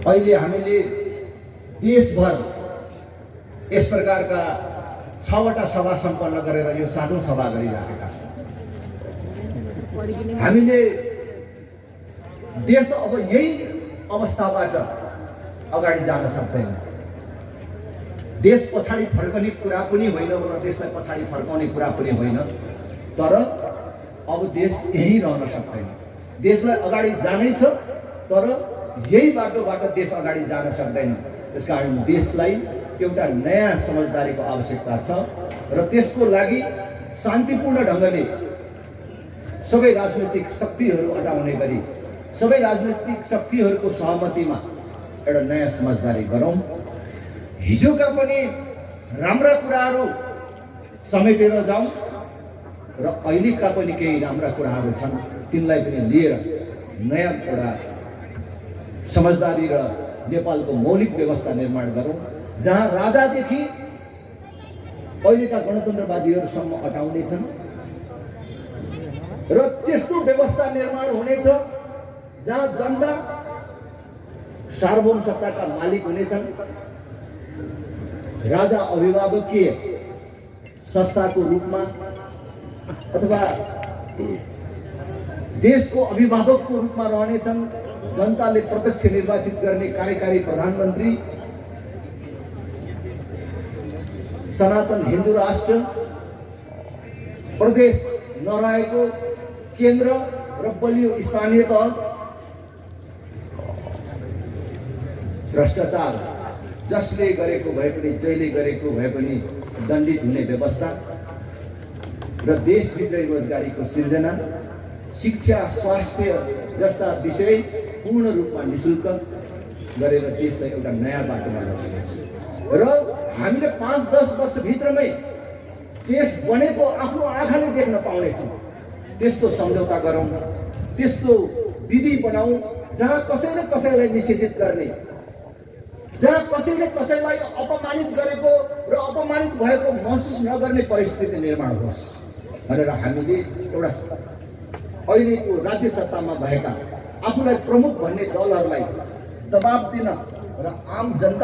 अहिले हामीले देशभर यस प्रकारका 6वटा सभा सम्पन्न गरेर यो 7औं सभा गरिराखेका छौँ। हामीले देश अब यही अवस्थाबाट अगाडि जान सक्दैन। देश पछाडि फर्कने कुरा पनि होइन र देशलाई पछाडि फर्काउने कुरा पनि होइन, तर अब देश यही रहन सक्दैन। देशलाई अगाडि जानै छ, तर यही बाटोबाट देश अगाडि जान सक्दैन। त्यसकारण देशलाई एउटा नयाँ समझदारीको आवश्यकता छ र त्यसको लागि शान्तिपूर्ण ढङ्गले सबै राजनीतिक शक्तिहरू अटाउने गरी सबै राजनीतिक शक्तिहरूको सहमतिमा एउटा नयाँ समझदारी गरौँ। हिजोका पनि राम्रा कुराहरू समेटेर जाउँ र अहिलेका पनि केही राम्रा कुराहरू छन्, तिनलाई पनि लिएर नयाँ एउटा समझदारी र नेपालको मौलिक व्यवस्था निर्माण गरौँ, जहाँ राजादेखि अहिलेका गणतन्त्रवादीहरूसम्म अटाउने छन् र त्यस्तो व्यवस्था निर्माण हुनेछ जहाँ जनता सार्वभौम सत्ताका मालिक हुनेछन्। राजा अभिभावकीय संस्थाको रूपमा अथवा देशको अभिभावकको रूपमा रहनेछन्। जनताले प्रत्यक्ष निर्वाचित गर्ने कार्यकारी प्रधानमन्त्री, सनातन हिन्दू राष्ट्र, प्रदेश नरहेको केन्द्र र बलियो स्थानीय तह, भ्रष्टाचार जसले गरेको भए पनि जहिले गरेको भए पनि दण्डित हुने व्यवस्था र देशभित्रै रोजगारीको सिर्जना, शिक्षा, स्वास्थ्य जस्ता विषय पूर्ण रूपमा निशुल्क गरेर देशलाई एउटा नयाँ बाटोमा लगिनेछ र हामीले 5-10 वर्षभित्रमै देश बनेको आफ्नो आँखाले देख्न पाउनेछौँ। त्यस्तो सम्झौता गरौँ, त्यस्तो विधि बनाऊ जहाँ कसैले कसैलाई निषेधित गर्ने, जहाँ कसैले कसैलाई अपमानित गरेको र अपमानित भएको महसुस नगर्ने परिस्थिति निर्माण होस् भनेर हामीले एउटा अहिलेको राज्य सत्तामा भएका आफूलाई प्रमुख भन्ने दलहरूलाई दबाब दिन र आम जनता